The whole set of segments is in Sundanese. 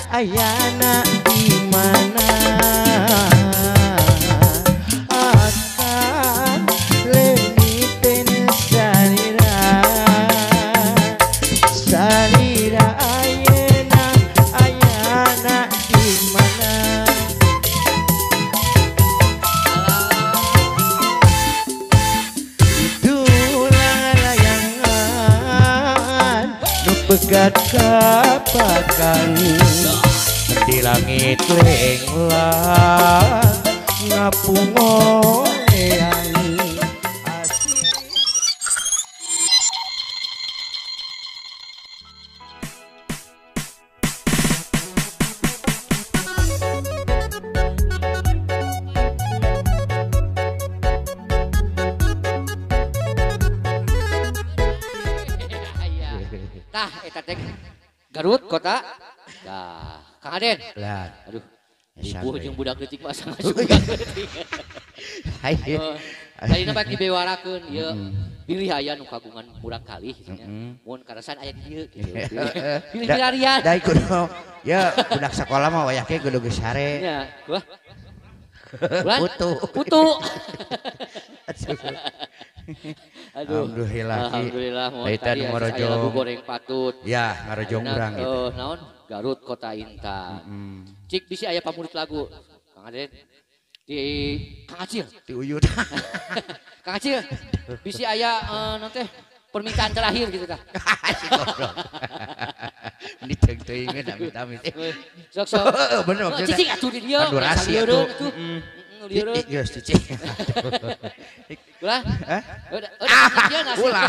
ayana di mana akan leungiteun salira salira ayeuna ayana di mana. Itulah layangan nu pegat kapakan di langit lenglang ngapungolean. Tah eta teh Garut kota. Tah, Kang Aden. Lah, aduh. Ibu jeung budak leutik mah asa ngasup budak leutik. Tadina bak dibewarakeun ieu bilih aya nu kagungan murang kalih kitu nya. Mun karasan aya di dieu kitu. Bilih milarian. Da kudu ya budak sakola mah wayah ge kudu geus sare. Nya, wah. Putu. Putu. Aduh. Alhamdulillah. Alhamdulillah mun tadi aya lagu goreng patut. Ya, ngarojong urang gitu. Naon? Garut Kota Intan. Cik bisi aya pamurit lagu. Kang Aden di Kang Acil. Di Uyut. Kang Acil bisi aya naon teh permintaan terakhir gitu tah. Si goblok. Ini teung-teuingeun amit-amit. Sok sok. Bener maksudnya. Cicing atuh di dieu. Durasi atuh. Geus cicing. Ulah. Hah? Ulah.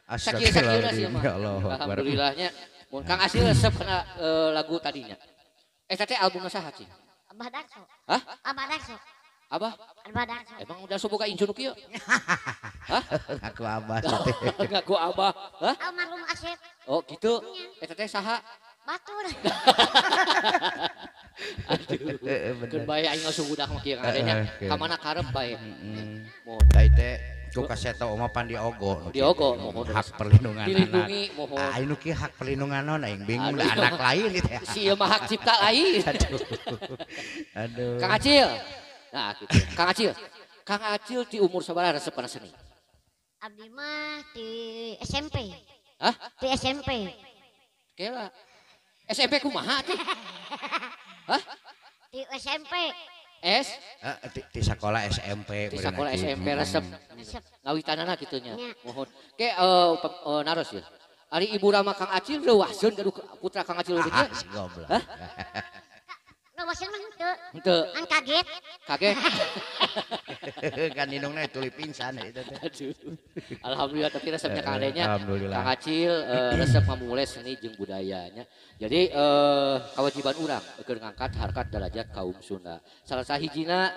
Astagfirullahaladzim. Ya Allah. Alhamdulillahnya. Mun Kang Acil resep kana lagu tadinya. Eta teh albumna saha cing? Abah Darso. Hah? Abah Darso. Abah? Abah Darso. Emang udah boga incun nu kieu? Hah? Ngaku abah teh. Ngaku abah. Hah? Almarhum Asep. Oh gitu. Eta teh saha? Batur. Aduh. Keun bae aing ngasuh budak mah kieu ngadenya. Ka mana karep bae. Mun teh teh ku kaseta oma pan diogo. Diogo mohon hak perlindungan anak. Dilindungi mohon. Ah anu kieu hak perlindungan naon aing bingung lah anak lain gitu ya. Si ieu mah hak cipta lain. Aduh. Aduh. Kang Acil. Nah gitu. Kang Acil. Kang Acil di umur sabaraha resep kana seni? Abdi mah di SMP. Hah? Di SMP. Kela. SMP kumaha tuh? Hah? Di SMP. S? Di sekolah SMP. Di sekolah SMP resep. Ngawitanana kitu nya. Mohon. Ke naros ya. Ari Ibu Rama Kang Acil reuwaseun gaduh putra Kang Acil leutik. Ah, si goblok. Hah? Reuwaseun mah henteu. Henteu. An kaget. Kaget. Kan indungna tuluy pingsan eta teh. Aduh. Alhamdulillah tapi resepnya Kang Adennya. Alhamdulillah. Kang Acil resep ngamumule seni jeung budayanya. Jadi kewajiban urang keur ngangkat harkat derajat kaum Sunda. Salah sahijina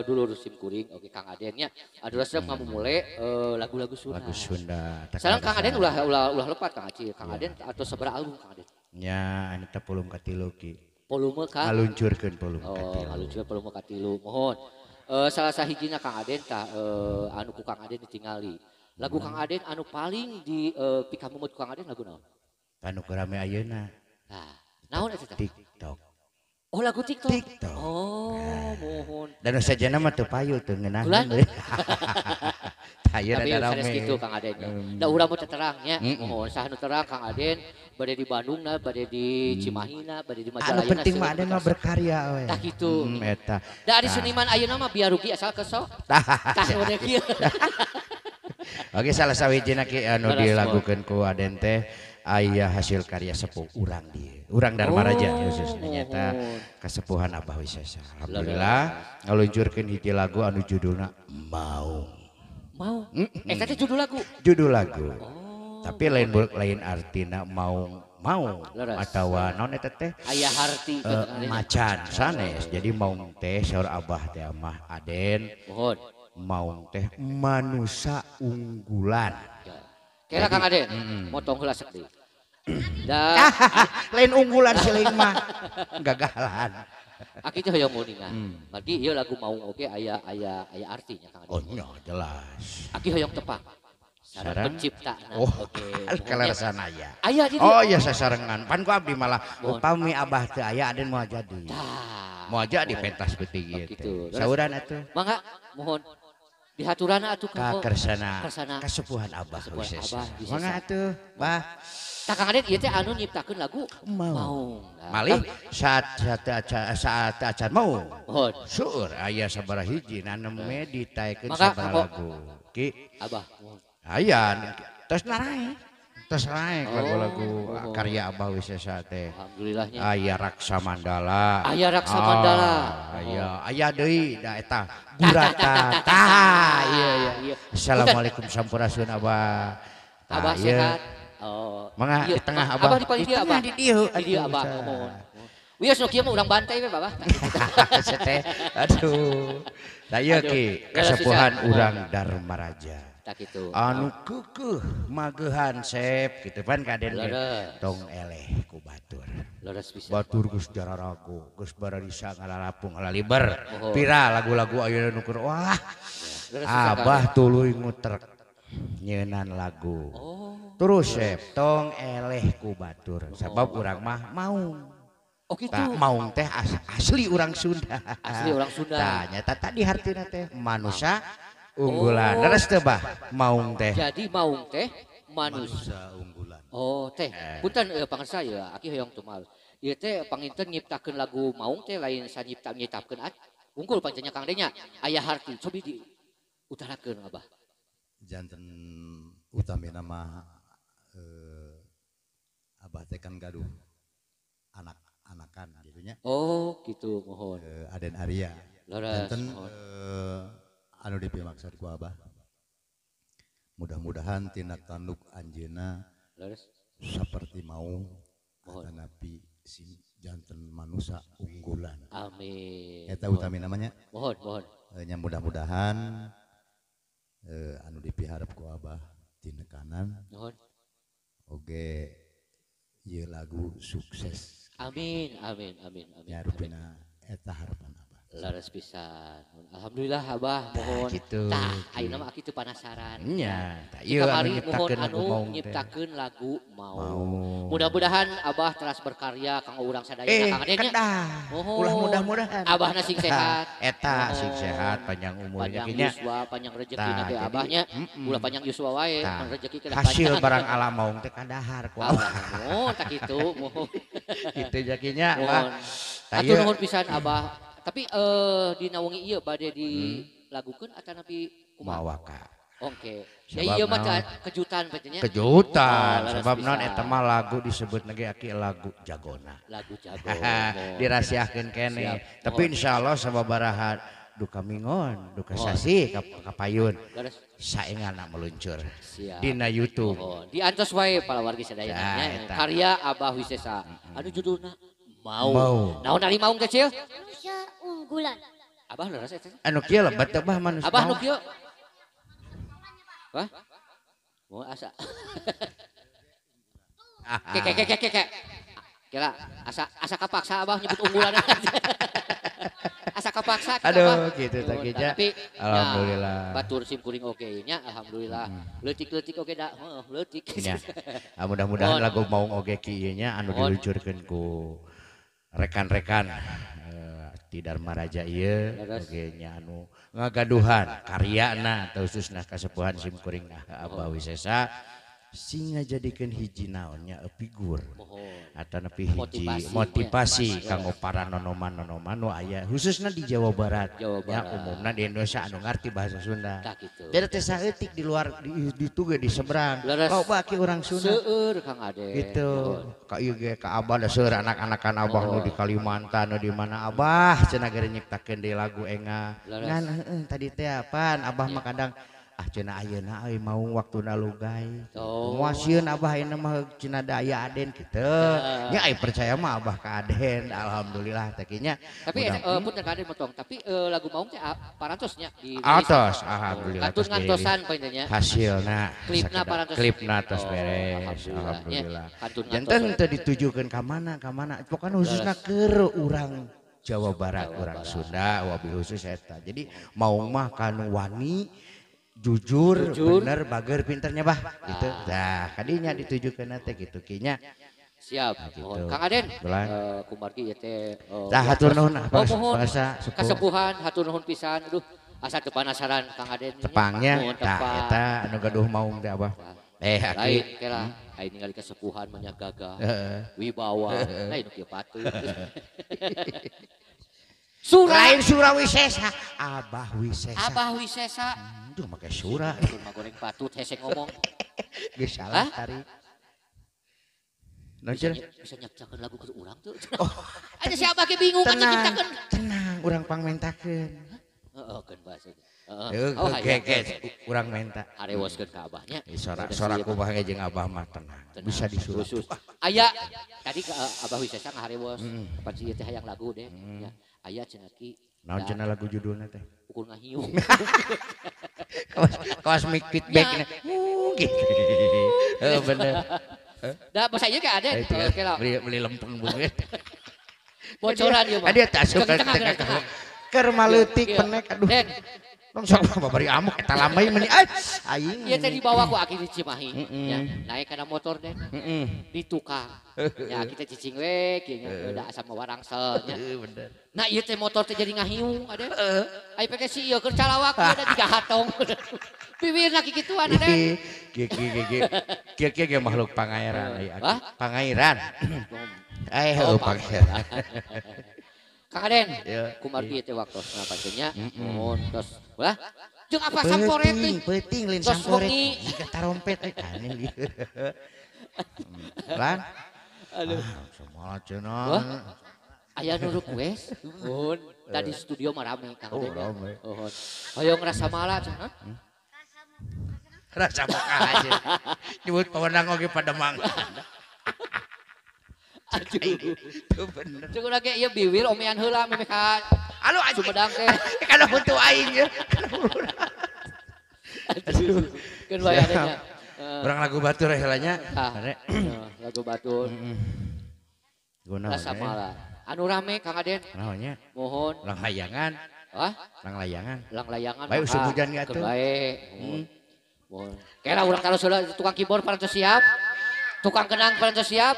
dulur sim kuring oke Kang Adennya anu resep ngamumule lagu-lagu Sunda. Lagu Sunda. Sareng Kang Aden ulah ulah ulah lepat Kang Acil. Kang Aden atau sabaraha album Kang Aden? Nya anu teh volume katilu ki. Volume ka? Ngaluncurkeun volume katilu. Oh, ngaluncurkeun volume katilu. Mohon. Salah sahijina Kang Aden tah anu ku Kang Aden ditingali. Lagu Kang Aden anu paling di pikamumut ku Kang Aden lagu naon? Anu keur rame ayeuna. Nah, naon eta teh? TikTok. Oh, lagu TikTok. TikTok. Oh, mohon. Dan sajana mah teu payu teu ngeunaheun. Ayeuna Tapi rame. sanes kitu Kang Aden. Da urang mah teu terang nya. Mohon saha nu terang Kang Aden bade di Bandungna, bade di Cimahina, bade di Majalaya. Anu penting mah Aden mah berkarya we. Tah kitu. Eta. Da ari seniman ayeuna mah biar rugi asal kesok. Tah nu kieu. Oke salah sawijina ki anu dilagukeun ku Aden teh aya hasil karya sepuh urang dieu. Urang Darmaraja khususnya nyata kasepuhan Abah Wisesa. Alhamdulillah ngaluncurkeun hiji lagu anu judulna Maung. Mau. Eta teh judul lagu. Judul lagu. Oh. Tapi lain lain artina maung mau atawa naon eta teh? Aya harti macan sanes. Jadi maung teh saur Abah teh mah Aden. Mohon. Maung teh manusa unggulan. Kira Kang Aden, motong heula sakti. Da lain unggulan siling mah gagalan. Aki teh hoyong uninga. Margi ieu lagu maung oge aya aya aya artinya Kang Aden. Oh nya jelas. Aki hoyong tepak. Sareng penciptana. Oh, oke. Kaleresan aya. Aya di dieu. Oh iya sasarengan. Pan ku abdi malah upami abah teu aya Aden moal jadi. Moal jadi pentas peuting ieu teh. Sauran atuh. Mangga mohon dihaturana atuh ka kersana kasepuhan abah Wisesa. Mangga atuh, Bah. Tah Kang Aden ieu teh anu nyiptakeun lagu Maung. Malih saat acan mau. Mohon. Seueur aya sabaraha hiji nanembe ditaekeun sabaraha lagu. Ki Abah mohon. Aya tos narae. Tos naik lagu-lagu karya Abah Wisesa teh. Alhamdulillahnya. Aya Raksa Mandala. Aya Raksa Mandala. Aya aya deui da eta Gurata. Tah ieu iya. Assalamualaikum sampurasun Abah. Abah sehat. Oh. Mangga di tengah Abah. Abah di paling dieu Abah. Di dieu. Di dieu Abah mohon. Wios nu kieu mah urang bantai we Abah. Teh. Aduh. Tah ieu ki kasepuhan urang Darmaraja. Kitu. Anu keukeuh magehan sep gitu pan ka Aden tong eleh ku batur. Batur geus jararago, geus bararisa ngalalapung ngalaliber. Pira lagu-lagu ayeuna nu keur wah. Abah tuluy ngutrek nyeunan lagu. Terus sep tong eleh ku batur sabab urang mah maung. Oh gitu. Maung teh asli urang Sunda. Asli urang Sunda. Tah nyata tadi hartina teh manusia unggulan. Leres teh bah maung teh. Jadi maung teh manusia unggulan. Oh teh, punten pangersa ya aki hoyong tumal. Ieu teh panginten nyiptakeun lagu maung teh lain sanyipta nyiptakeun unggul pancenya Kang Denya. Aya harti cobi diutarakeun Abah. Janten utamina mah Abah teh kan gaduh anak-anakan gitu nya. Oh gitu mohon. Aden Arya. Leres. Janten anu dipimaksud ku Abah mudah-mudahan tina tanduk anjeuna seperti mau atanapi sing janten manusia unggulan. Amin. Eta utami namanya. Mohon mohon. Nya mudah-mudahan anu dipiharep ku Abah tinekanan. Mohon. Oge ieu lagu sukses. Amin amin amin amin. Nya rupina eta harapan Abah. Leres pisan. Alhamdulillah Abah mohon. Gitu. Tah ayeuna mah aki teu penasaran. Nya, tah ieu anu nyiptakeun lagu maung. Nyiptakeun lagu maung. Mudah-mudahan Abah terus berkarya kanggo urang sadayana Kang Aden nya. Ulah mudah-mudahan. Abahna sing sehat. Eta sing sehat panjang umurnya panjang yuswa, panjang rezekina ge Abahnya. Ulah panjang yuswa wae, rezeki kedah panjang. Hasil barang ala maung teh kadahar ku Abah. Oh, tah kitu mohon. Kitu jakinya Abah. Hatur nuhun pisan Abah. Tapi dina wengi ieu bade dilagukeun atanapi kumaha? Mawaka. Oke. Ya ieu mah kejutan pancenya. Kejutan. Sebab naon eta mah lagu disebut ge aki lagu jagona. Lagu jago. Dirahasiakeun keneh. Tapi insyaallah sababaraha duka mingon, duka sasih kapayun. Saengana meluncur. Dina YouTube. Diantos wae palawargi sadayana. Karya Abah Wisesa. Anu judulna Maung. Naon ari maung teh Cil? Manusia unggulan. Abah leres eta. Anu kieu lebat teh bah manusia. Abah nu kieu. Wah. Mau asa. Ke ke ke ke ke. Kira asa kapaksa Abah nyebut unggulan. Asa kapaksa kita. Aduh gitu tah kieu. Tapi alhamdulillah. Batur sim kuring oge nya alhamdulillah. Leutik-leutik oge da heuh leutik. Nya. Mudah-mudahan lagu maung oge kieu nya anu diluncurkeun ku rekan-rekan di Darmaraja ieu oge nya anu ngagaduhan karyana khususna kasepuhan sim kuring Abah Wisesa sing ngajadikeun hiji naonnya figur atanapi hiji motivasi kanggo para nonoman-nonoman nu aya khususna di Jawa Barat ya umumna di Indonesia anu ngarti bahasa Sunda. Beda teh saeutik di luar di ditu ge di seberang. Loba ki urang Sunda. Seueur Kang Ade. Gitu. Ka ieu ge ka Abah da seueur anak-anakan Abah nu di Kalimantan nu di mana Abah cenah geus nyiptakeun deui lagu enga. Ngan heueuh tadi teh apaan Abah mah kadang ah cenah ayeuna euy maung waktuna lugai. Moal sieun Abah ayeuna mah cenah da aya Aden kitu. Nya ai percaya mah Abah ka Aden alhamdulillah teh nya. Tapi punten ka Aden motong, tapi lagu maung teh parantos nya di atos alhamdulillah. Katun ngantosan poinnya nya. Hasilna klipna parantos. Klipna tos beres alhamdulillah. Janten teu ditujukeun ka mana ka mana pokona khususna keur urang Jawa Barat, urang Sunda wabil khusus eta. Jadi maung mah kanu wani Jujur, bener, bager, pinternya bah gitu. Nah, kadinya ditujukeun teh gitu kinya. Siap. Nah, gitu. Kang Aden, kumargi ieu teh tah hatur nuhun bangsa kasepuhan hatur nuhun pisan. Aduh, asa teu panasaran Kang Aden. Tepangnya tah eta anu gaduh maung teh Abah. Aki kela ai ningali kesepuhan mah gagah. Wibawa. Nah, nu kieu patut. Sura lain Surawisesa, Abah Wisesa. Abah Wisesa. Duh make sura. Mah goreng patut hese ngomong. Geus salah tarik. Bisa nyiptakeun lagu ke urang tuh. Oh. Aja si Abah ge bingung aja nyiptakeun. Tenang, urang pangmentakeun. Heeh, keun bahasa. Heeh. Oh, ge urang menta. Harewoskeun ka Abahnya. Sorak kubah ge jeung Abah mah tenang. Bisa disurat. Aya tadi ke Abah Wisesa ngaharewos. Kapan sih teh hayang lagu deh. Ya. Aya cenah ki. Naon cenah lagu judulna teh? Pukul ngahiung. Kawas mic feedback. Gitu. Heeh bener. Dah bahasa ieu ka Aden. Oke lah. Beli lempeng bungeut. Bocoran ieu mah. Adi tak asup ka tengah. Keur maleutik penek aduh. Tong sok babari amuk eta lamai meuni aing. Ieu teh dibawa ku aki di Cimahi. Ya, naik kana motor Den. Di tukang. Ya kita cicing we kieu nya da asa warangsel nya. Heeh bener. Nah ieu teh motor teh jadi ngahiung Aden. Ai peke si ieu keur calawak da jiga hatong. Biwirna kikituan Aden. Kieu kieu kieu kieu ge makhluk pangairan ai aki. Pangairan. Eh pangairan. Kang Aden, kumargi teh waktosna pancen nuhun tos. Ulah jeung apa samporet teh? Peuting lain samporet. Jiga tarompet euy aneh lieur. Lan. Aduh, samoal cenah. Aya nu request. Nuhun, tadi studio mah rame Kang Aden. Rame. Nuhun. Hoyong rasa mala cenah. Rasa moka aja. Nyebut pawenang oge Pademang. Aduh, itu bener. Cukup lagi ieu biwir omean heula memeh ka Aduh anjing. Sumedang teh. Kana huntu aing ya. Aduh. Keun wae adanya. Urang lagu batur heula nya. Lagu batur. Heeh. Rasa mala. Anu rame Kang Aden. Naon nya? Mohon. Lang layangan. Hah? Lang layangan. Lang layangan. Bae usum hujan ge atuh. Bae. Mohon. Kela urang kalau sudah tukang keyboard parantos siap. Tukang kenang parantos siap.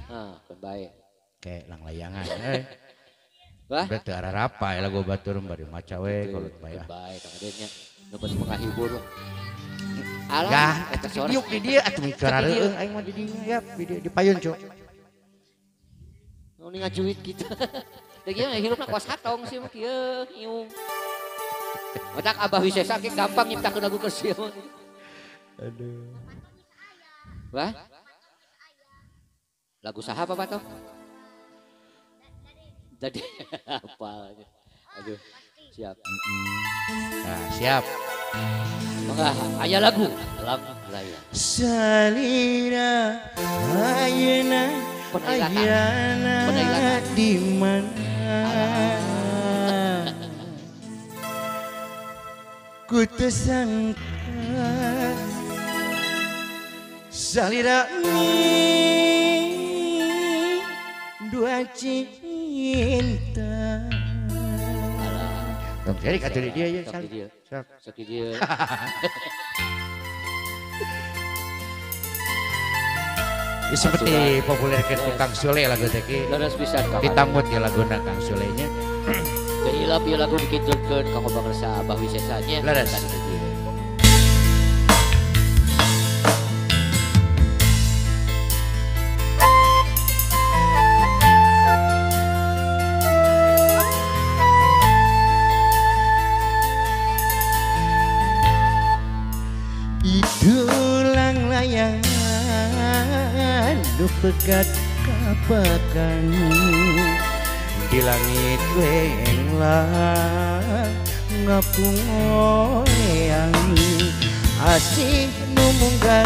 Nah, keun bae. Kayak lang layangan euy. Wah. Berarti arah rapa lagu batur bari maca we kolot bae. Bae Kang Aden nya. Nu penting menghibur. Alah, Gah, eta diuk di dieu atuh mikir rareueung aing mah di dieu ya di dieu di payun cuk. Nu ngajuit kitu. Da kieu hirupna kuas hatong sih mah kieu hiung. Otak Abah Wisesa ge gampang nyiptakeun lagu keur sieu. Aduh. Wah. Lagu saha Bapak toh? Jadi apa? Aduh, siap. Nah, siap. Mangga aya lagu Lang Layang. Salira ayeuna ayana di mana ku teu sangka salira dua cinta. Tong jadi kata dia ya. Sok dia. Ya, seperti populer ke tukang Sule lagu teh ki. Leres pisan Kang. Ditamut ya laguna Kang Sule-nya. Teu hilap ieu lagu dikiturkeun kanggo pangersa Abah Wisesa nya. Leres. Itulang layangan nu pegat kapakan di langit lenglang ngapung goyang asih nu munggaran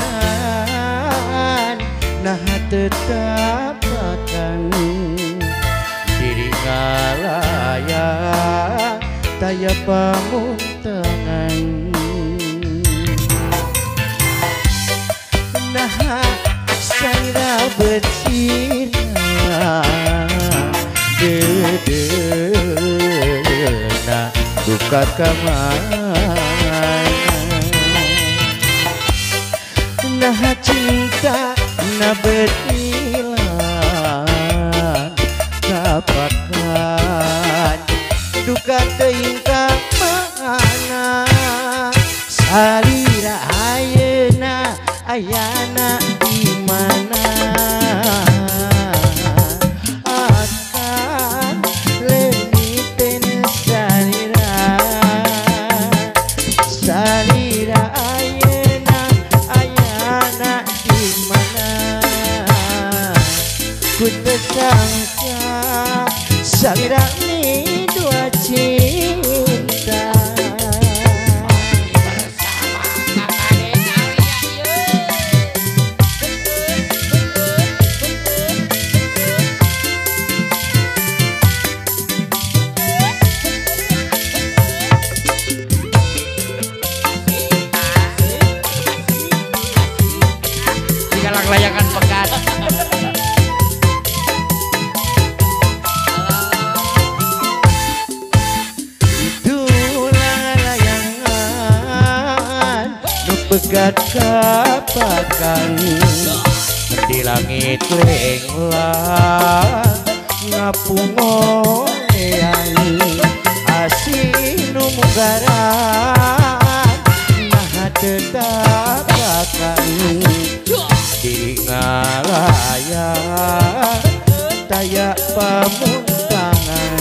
nah tetap akan diri ngalayang taya pamuntangan. Nah, saya bercina dedena duka kamana. na betilan kapakan duka teuing ka mana salira ayeuna ayana di mana akan leungiteun salira salira ayeuna ayana di mana ku teu sangka salira ni dua cinta. Layangan pekat. Itulah layangan nu pegat kapakan di langit lenglang ngapungoean asin nu munggaran nah tetap akan diri ngalayang taya pamuntangan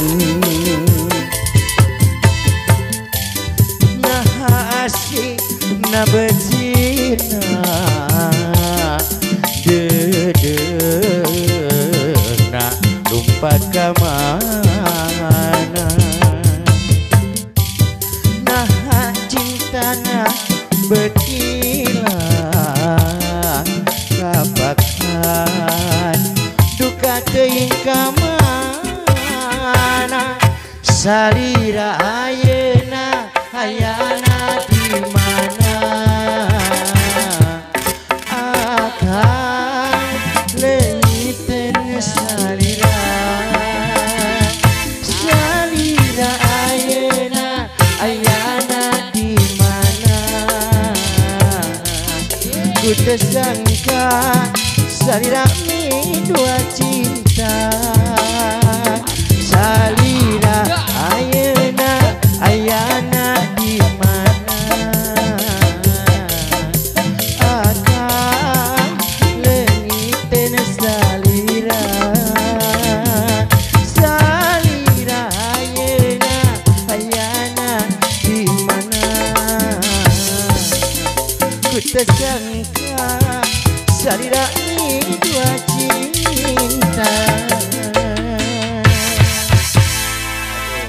nah asik na becina dedeuna lumpat ka mana nah cintana betilang kapakan duka teuing ka mana salira ayeuna ayana di mana akan leungiteun salira salira ayeuna ayana di mana ku teu sangka salira mi dua cinta salira ayeuna ayana di mana akan leungiteun salira salira ayeuna ayana di mana ku teu sangka salira ni dua cinta.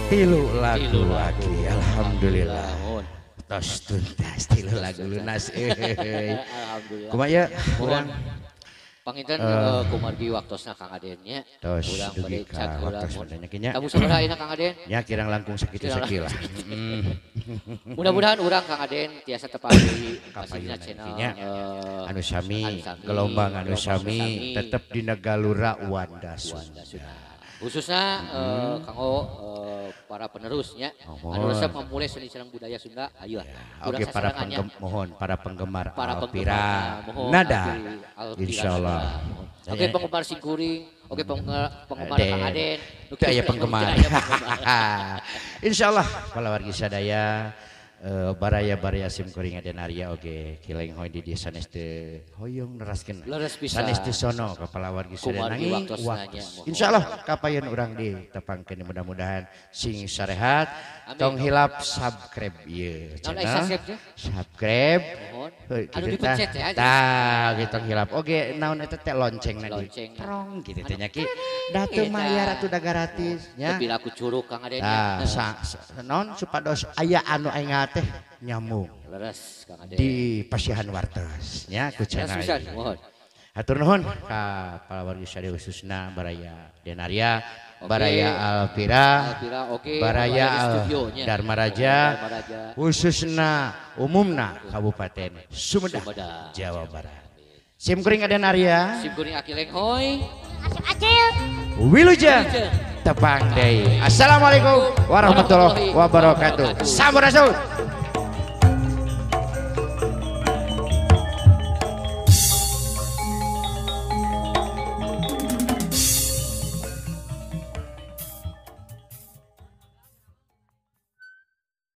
Tilu lagu lagi, alhamdulillah. Tos tuntas tilu lagu lunas. Alhamdulillah. Kumaha urang panginten kumargi waktosna Kang Aden nya. Tos urang dugi bade ka cag heula. waktos nya nya. Kamu sabaraha ayeuna Kang Aden? Nya kirang langkung sakitu sakieu lah. Mudah-mudahan urang Kang Aden tiasa tepang deui Kapayun pasina channel anu sami gelombang anu sami tetep dina galura Wanda Sunda. Khususnya kanggo para penerusnya anu resep memulai seni sareng budaya Sunda ayo lah. Oke para penggemar mohon para penggemar Alfira Nada insyaallah. Oke penggemar Singkuring, oke penggemar Kang Aden, teu aya penggemar. Insyaallah para wargi sadaya baraya-baraya simkuring Aden Arya oge kileng hoy di dieu sanes teu hoyong neraskeun sanes teu sono ka palawargi sadaya nanging waktu insyaallah kapayun urang ditepangkeun mudah-mudahan sing sarehat tong hilap subscribe ieu channel subscribe anu dipencet ya tah ge tong hilap oge naon eta teh loncengna di prong kitu teh nya ki da teu mayar atuh da gratis nya teu piraku curug Kang Aden tah naon supados aya anu aing teh nyamuk leres Kang Aden di pasihan wartos nya ku channel. Hatur nuhun ka palawargi sadaya khususna baraya Denarya, baraya Alfira, baraya Darmaraja, khususna umumna Kabupaten Sumedang, Jawa Barat. Sim kuring Aden Arya, sim kuring Aki Lenghoy, Asep Acil, wilujeng tepang deui. Assalamualaikum warahmatullahi wabarakatuh. Sampurasun.